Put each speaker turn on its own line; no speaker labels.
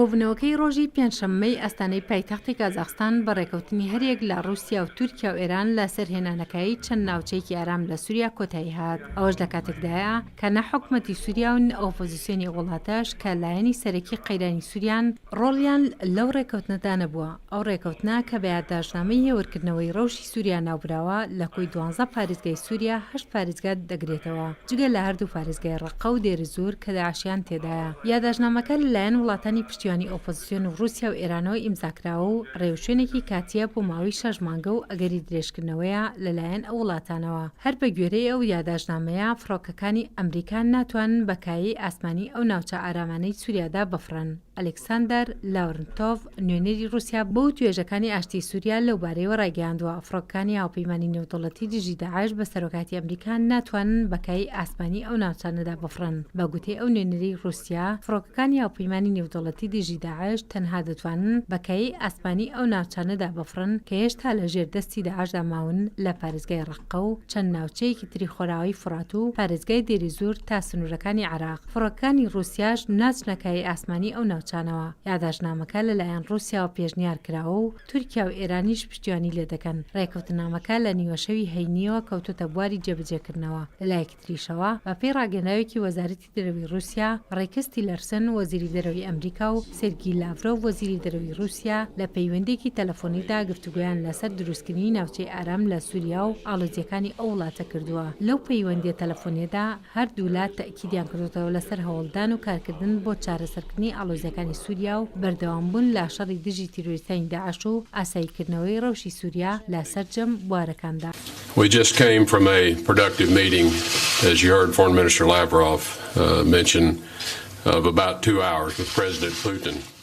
کۆبوونەوەکەی ڕۆژی پێنجشەممەی ئاستانەی پایتەختی کازاخستان بە ڕێکەوتنی هەریەک لە ڕووسیا و تورکیا و ئێران لە سەر هێنانەکایەی چەند ناوچەیەکی ئارام لە سووریا کۆتایی هات. ئەوەش لە کاتێکدایە کە نە حکومەتی سووریا و نە ئۆپۆزیسیۆنی ئەو وڵاتەش کە لایەنی سەرەکی قەیرانی سووریان، ڕۆڵیان لەو ڕێکەوتنەدا نەبووە. ئەو ڕێکەوتنە کە بە یادداشتنامەی هێورکردنەوەی ڕەوشی سووریا ناوبراوە، لە کۆی دوانزە پارێزگای سووریا هەشت پارێزگا دەگرێتەوە، جگە لە هەردوو پارێزگای ڕەققە و دێرزوور کە داعشیان تێدایە. یاداشتنامەکە لەلایەن وڵاتانی پشتیوانی ئۆپۆزسیۆن و ڕووسیا و ئێرانەوە ئیمزاکراوە و ڕێوشوێنێکی کاتییە بۆ ماوەی شەش مانگە و ئەگەری درێژکردنەوەیە لەلایەن ئەو وڵاتانەوە. هەر بەگوێرەی ئەو یاداشتنامەیە، فڕۆکەکانی ئەمریکا ناتوانن بە کایەی ئاسمانی ئەو ناوچە ئارامانەی سووریادا بفڕن. ئەلێکساندەر لاورنتۆڤ، نوێنەری ڕووسیا بۆ وتوێژەکانی ئاشتیی سووریا لەوبارەیەوە ڕایگەیاندووە، فڕۆکەکانی هاوپەیمانی نێودەوڵەتی دژی داعش بە سەرۆکایەتی ئەمریکا ناتوانن بە کایەی ئاسمانی ئەو ناوچانەدا بفڕن. بە گوتەی ئەو نوێنەرەی ڕووسیا، فڕۆکەکانی هاوپەیمانی نێودەوڵەتی دژی داعش تەنها دەتوانن بە کایەی ئاسمانی ئەو ناوچانەدا بفڕن کە هێشتا لە ژێر دەستی داعشدا ماون لە پارێزگای ڕەققە و چەند ناوچەیەکی تری خۆراوای فوڕات و پارێزگای دێریزور تا سنوورەکانی عێراق. فڕۆکەکانی ڕووسیاش ناچنە کایەی ئاسمانی ئەو ناوچانەوە. یاداشتنامەکە لەلایەن ڕووسیاوە پێشنیار کراوە و تورکیا و ئێرانیش پشتیوانی لێدەکەن. ڕێککەوتننامەکە لە نیوەشەوی هەینییەوە کەوتۆتە بواری جێبەجێکردنەوە. لەلایەکی تریشەوە، بەپێی ڕاگەیەنراوێکی وەزارەتی دەرەوەی ڕووسیا، ڕێکس تیلەرسن وەزیری دەرەوەی ئەمریکا و سێرگی لاڤرۆڤ وەزیری دەرەوەی ڕووسیا لە پەیوەندییەکی تەلەفۆنیدا گفتوگۆیان لەسەر دروستکردنی ناوچەی ئارام لە سووریا و ئاڵۆزییەکانی ئەو وڵاتە کردووە. لەو پەیوەندییە تەلەفۆنییەدا هەردوولا تەئکیدیان کردۆتەوە لەسەر هەوڵدان و کارکردن بۆ چارەسەرکردنی ئاڵۆزییەکانی سووریا و بەردەوامبوون لە شەڕی دژی تیرۆریستانی داعش و ئاساییکردنەوەی ڕەوشی سووریا لە سەرجەم بوارەکاندا.
We just came from a productive meeting, as you heard Foreign Minister Lavrov mention, of about 2 hours with President Putin.